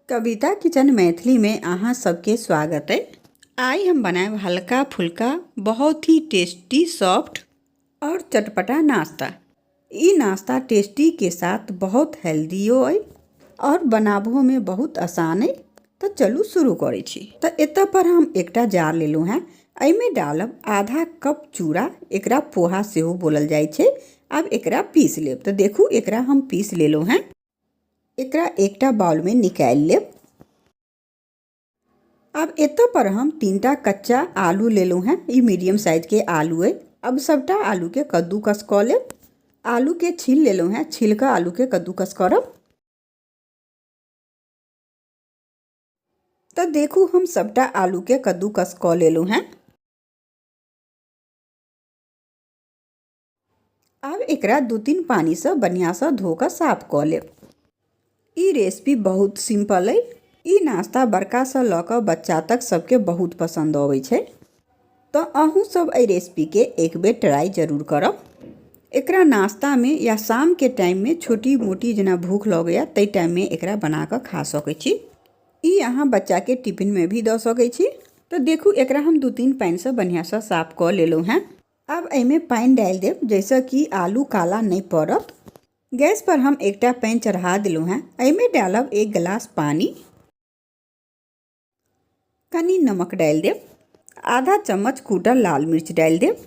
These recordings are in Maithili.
कविता किचन मैथिली में अहाँ सबके स्वागत है। आइ हम बनायब हल्का फुल्का बहुत ही टेस्टी सॉफ्ट और चटपटा नाश्ता। ई नाश्ता टेस्टी के साथ बहुत हेल्दियो है और बनाबो में बहुत आसान है। तो चलू शुरू करै छी। तो एतऽ पर हम एकटा जार लेलहुँ हैं, एहिमे डालब आधा कप चूड़ा, एकरा पोहा सेहो बोलल जाइ छै। आब एकरा पीस लेब। तो देखू एकरा हम पीस लेलहुँ हैं। एकरा एकटा बाउलमे निकालि लेब। आब एतऽ पर हम 3टा कच्चा आलू लेलहुँ हैं, ई मीडियम साइज के आलू अइ। अब सबटा आलू के कद्दूकस कऽ लेब। आलू के छील लेलहुँ हैं, छील कऽ आलू के कद्दूकस करब। तऽ देखू हम सबटा आलू के कद्दूकस कऽ लेलहुँ हैं। आब एकरा 2-3 पानिसँ बढ़िआँसँ धो कऽ साफ कऽ लेब। ई रेसिपी बहुत सिंपल अइ। ई नाश्ता बड़कासँ लऽ कऽ बच्चा तक सबके बहुत पसन्द अबै छै। तऽ अहूँ सब एहि रेसिपीके एक बेर ट्राई जरूर करब। एकरा नाश्तामे या शामके टाइममे छोटी मोटी जेना भूख लगैए ताहि टाइममे एकरा बना कऽ खा सकै छी। ई अहाँ बच्चाके टिफिनमे भी दऽ सकै छी। तऽ देखू एकरा हम 2-3 पानिसँ बढ़िआँसँ साफ कऽ लेलहुँ हेँ। आब एहिमे पानि डालि देब जाहिसँ कि आलू काला नहि पड़त। गैस पर हम एकटा पैन चढ़ा देलहुँ हेँ। एहिमे डालब 1 गिलास पानि, कनि नमक डालि देब, आधा चम्मच कूटल लाल मिर्च डालि देब,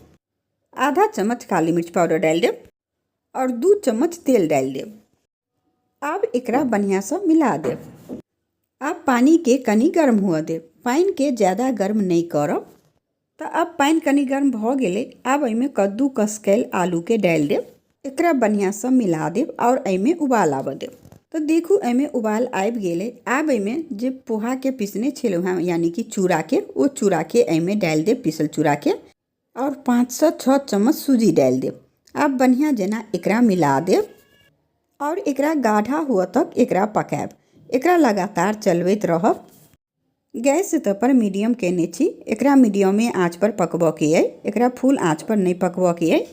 आधा चम्मच काली मिर्च पाउडर डालि देब और 2 चम्मच तेल डालि देब। आब एकरा बढ़िआँसँ मिला देब। आब पानिके कनि गर्म हुअ देब। पानिके ज्यादा गर्म नहि करब। तऽ आब पानि कनि गर्म भऽ गेलै। आब एहिमे कद्दूकस कयल आलूके डालि देब। एकरा बढ़िआँसँ मिला देब आओर एहिमे उबाल आबऽ देब। तऽ देखू एहिमे उबाल आबि गेलै। आब एहिमे जे पोहाके पिसने छलहुँ हेँ यानी कि चूड़ाके, ओ चूड़ाके एहिमे डालि देब, पीसल चूड़ाके, आओर 5 सँ 6 चम्मच सूजी डालि देब। आब बढ़िआँ जेना एकरा मिला देब आओर एकरा गाढ़ा हुअ तक एकरा पकायब। एकरा लगातार चलबैत रहब। गैस एतऽ पर मीडियम केने छी। एकरा मीडियमे आँच पर पकबऽके अइ, एकरा फुल आँच पर नहि पकबऽके अइ।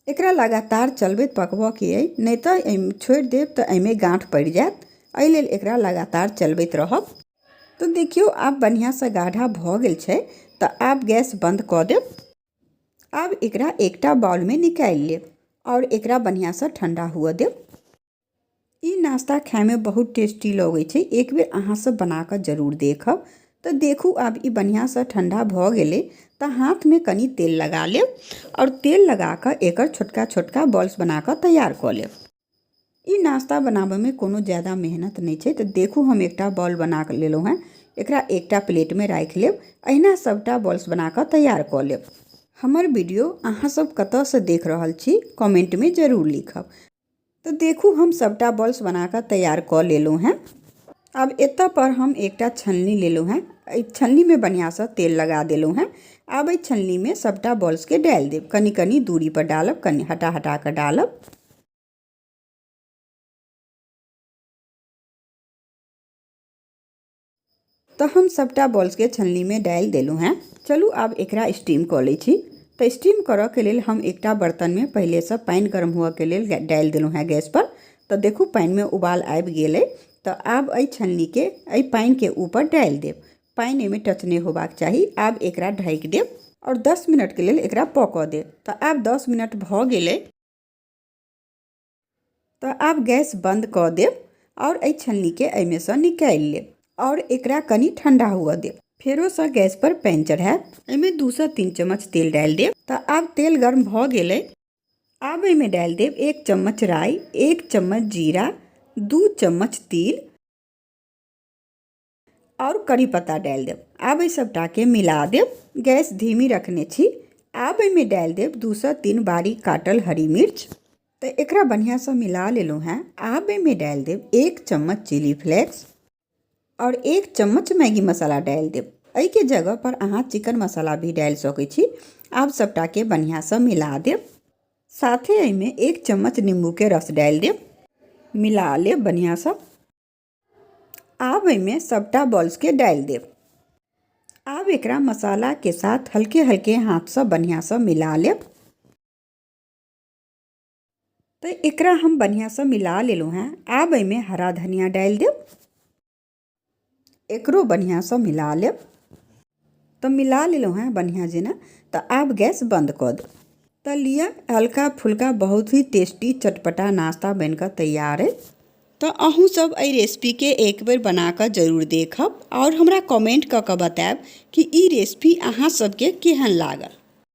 एकरा लगातार चलबैत पकबऽके अइ, नहि तऽ एहिमे छोड़ि देब तऽ एहिमे गाँठ पड़ि जायत। एहि लेल एकरा लगातार चलबैत रहब। तऽ देखियौ आब बढ़िआँसँ गाढ़ा भऽ गेल छै। तऽ आब गैस बन्द कऽ देब। आब एकरा एकटा बाउलमे निकालि लेब आओर एकरा बढ़िआँसँ ठण्डा हुअ देब। ई नाश्ता खायमे बहुत टेस्टी लगै छै। एक बेर अहाँ सब बना कऽ जरूर देखब। तऽ देखू आब ई बढ़िआँसँ ठण्डा भऽ गेलै। तऽ हाथमे कनि तेल लगा लेब आओर तेल लगा कऽ एकर छोटका छोटका बॉल्स बना कऽ तैयार कऽ लेब। ई नाश्ता बनाबऽमे कोनो ज्यादा मेहनत नहि छै। तऽ देखू हम एकटा बॉल बना कऽ लेलहुँ हेँ। एकरा एकटा प्लेटमे राखि लेब। अहिना सबटा बॉल्स बना कऽ तैयार कऽ लेब। हमर वीडियो अहाँ सब कतऽसँ देख रहल छी कमेंटमे जरूर लिखब। तऽ देखू हम सबटा बॉल्स बना कऽ तैयार कऽ लेलहुँ हेँ। आब एतऽ पर हम एकटा छलनी लेलहुँ हेँ। एहि छलनीमे बढ़िआँसँ तेल लगा देलहुँ हेँ। आब एहि छलनीमे सबटा बॉल्सके डालि देब। कनि कनि दूरी पर डालब, कनि हटा हटा कऽ डालब। तऽ हम सबटा बॉल्सके छलनीमे डालि देलहुँ हेँ। चलू आब एकरा स्टीम कऽ लै छी। तऽ स्टीम करऽके लेल हम एकटा बर्तनमे पहिलेसँ पानि गर्म हुअके लेल डालि देलहुँ हेँ गैसपर। तऽ देखू पानिमे उबाल आबि गेलै। तऽ आब एहि छलनीके एहि पानिके ऊपर डालि देब। पानि एहिमे टच नहि होबाक चाही। आब एकरा ढकि देब आओर 10 मिनटके लेल एकरा पकऽ देब। तऽ आब 10 मिनट भऽ गेलै। तऽ आब गैस बन्द कऽ देब आओर एहि छलनीके एहिमेसँ निकालि लेब आओर एकरा कनि ठण्डा हुअ देब। फेरोसँ गैस पर पैन चढ़ायब। एहिमे 2 सँ 3 चम्मच तेल डालि देब। तऽ आब तेल गर्म भऽ गेलै। आब एहिमे डालि देब 1 चम्मच राई, 1 चम्मच जीरा, 2 चम्मच तिल आओर करी पत्ता डालि देब। आब एहि सबटाके मिला देब। गैस धीमी रखने छी। आब एहिमे डालि देब 2 सँ 3 बारीक काटल हरी मिर्च। तऽ एकरा बढ़िआँसँ मिला लेलहुँ हेँ। आब एहिमे डालि देब 1 चम्मच चिली फ्लेक्स आओर 1 चम्मच मैगी मसाला डालि देब। एहिके जगह पर अहाँ चिकन मसाला भी डालि सकै छी। आब सबटाके बढ़िआँसँ मिला देब। साथे एहिमे 1 चम्मच नींबूके रस डालि देब। मिला लेब बढ़िआँसँ। आब एहिमे सबटा बॉल्सके डालि देब। आब एकरा मसालाके साथ हल्के हल्के हाथसँ बढ़िआँसँ मिला लेब। तऽ एकरा हम बढ़िआँसँ मिला लेलहुँ हेँ। आब एहिमे हरा धनिया डालि देब। एकरो बढ़िआँसँ मिला लेब। तऽ मिला लेलहुँ हेँ बढ़िआँ जेना। तऽ आब गैस बन्द कऽ देब। तऽ लिअ, हल्का फुल्का बहुत ही टेस्टी चटपटा नाश्ता बनि कऽ तैयार अइ। तऽ अहूँ सब एहि रेसिपीके एक बेर बना कऽ जरूर देखब आओर हमरा कमेंट कऽ कऽ बतायब कि ई रेसिपी अहाँ सबके केहन लागल।